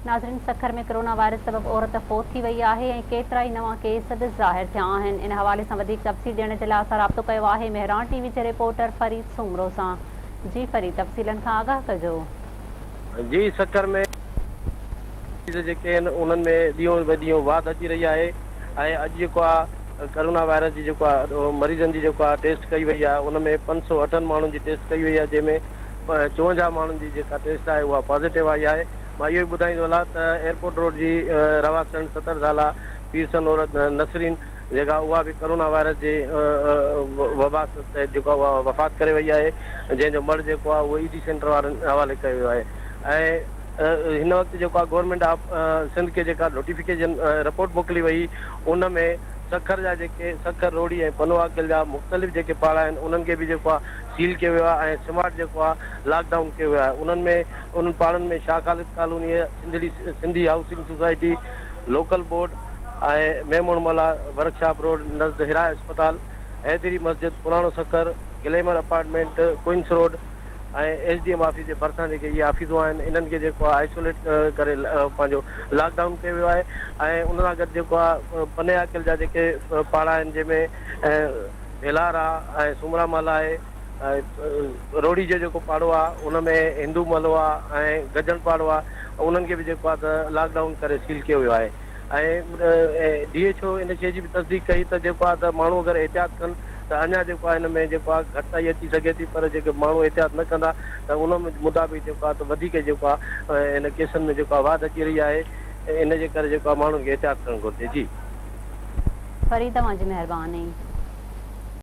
ناظرين Sukkur ۾ corona virus سبب عورت فوت ٿي وئي آهي ۽ ڪيترائي نوان ڪيس به ظاهر ٿيا آهن ان حوالي سان وڌيڪ تفصيل ڏيڻ جي لاء اسان رابطو ڪيو آهي مهراڻ ٽي وي جي رپورٽر فريد سومرو سان جي فريد تفصيلن کان آگاهه ڪجو. جي سکر ۾ مريض جيڪي آهن انهن ۾ ڏينهون به ڏينهون واڌ اچي رهي آهي ۽ اڄ جيڪو آهي ڪرونا وائرس جي جيڪو آهي مريضن جي جيڪو آهي ٽيسٽ ڪئي وئي آهي ان ۾ 508 ماڻهن جي ٽيسٽ ڪئي وئي آهي جنهن ۾ 54 ماڻهن جي جيڪا ٽيسٽ آهي اها پازيٽو آئي آهي مان اهو ئي ٻڌائيندو هلان ته ايئرپورٽ روڊ جي رهواسڻ 70 سالا پيرسن عورت نسرين جيڪا اها به ڪرونا وائرس جي وبا تحت جيڪو آهي اها وفات ڪري وئي آهي جنهن جو مڙهه جيڪو آهي اهو اي ڊي سينٽر وارن حوالي ڪيو ويو آهي ۽ هن وقت جيڪو آهي گورنمينٽ آف سنڌ کي جيڪا نوٽيفڪيشن رپورٽ موڪلي وئي ان ۾ سکر جا جيڪي سکر روهڙي ۽ پنوعاقل جا مختلف جيڪي پاڙا آهن انهن کي به جيڪو آهي سيل ڪيو ويو آهي ۽ سمارٽ جيڪو آهي لاڪ ڊائون ڪيو ويو آهي انهن ۾ انهن پاڙن ۾ شاهه خالد ڪالونيء، Sindhri Sindhi housing society, local board ۽ Memon Mallah workshop road نزد هيرا اسپتال، حيدري مسجد، پراڻو Sukkur, glamour apartment, queens road ۽ S D M office جي ڀرسان جيڪي اهي آفيسون آهن انهن کي جيڪو آهي آئسوليٽ ڪري پنهنجو لاڪ ڊائون ڪيو ويو آهي ۽ ان سان گڏ جيڪو آهي پني عاقل جا جيڪي پاڙا آهن جنهن ۾ ڀيلار آهي ۽ سومرا محلا آهي ۽ روهڙي جو جيڪو پاڙو آهي ان ۾ هندو محلو آهي ۽ گجڻ پاڙو آهي انهن کي به جيڪو آهي ته لاڪ ڊائون ڪري سيل ڪيو ويو آهي ۽ ڊي ايڇ او ان شيء جي به تصديق ڪئي ته جيڪو آهي ته ماڻهو اگر احتياط ڪن ته اڃا جيڪو آهي ان ۾ جيڪو آهي گهٽتائي اچي سگهي ٿي پر جيڪي ماڻهو احتياط نه ڪندا ته ان مطابق جيڪو آهي ته وڌيڪ جيڪو آهي ان ڪيسن ۾ جيڪو آهي واڌ اچي رهي آهي ان جي ڪري جيڪو آهي ماڻهن کي احتياط ڪرڻ گهرجي جي. فريد اوهان جي مهرباني.